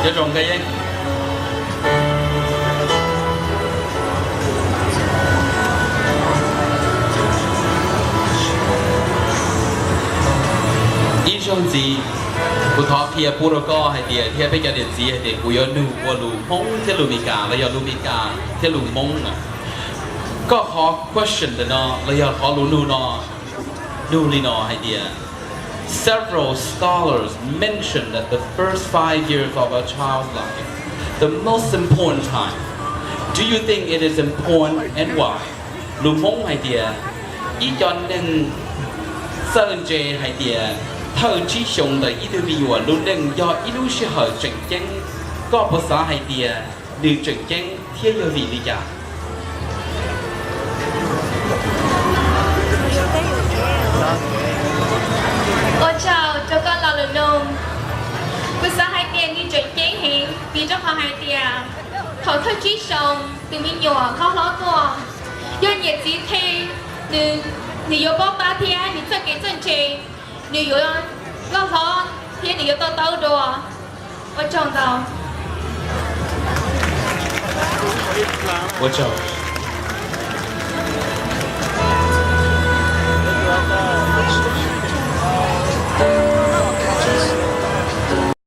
Nyob zoo Nkaj Yeeb. Ib zaug ntxiv, kuv thov qhia pub rau koj hais tias, thiab peb cov niam txiv hais tias kuv yuav nug ua lus Hmoob thiab lus Meskas los yog lus Meskas thiab lus Hmoob na. Koj qhov question ntawm no los yog qhov lus nug no nug li no hais tias, several scholars mention that the first five years of a child's life, the most important time. Do you think it is important and why? Lus Hmoob hais tias, ib co neeg txawj ntse hais tias thawj tsib xyoos ntawm ib tug me nyuam lub neej yog ib lub sij hawm tseem ceeb. Koj puas xav hais tias nws tseem ceeb thiab yog vim li cas? Ua tsaug rau koj lo lus nug. Kuv xav hais tias nws tseem ceeb heev vim rau qhov hais tias thaum thawj tsib xyoos tus me nyuam qhov hlob tuaj, yog niam txiv qhia, nws yuav paub tab thiab nws txoj kev txawj ntse, nws yuav loj hlob thiab nws yuav to taub dua. Ua tsaug ntau. Ua tsaug.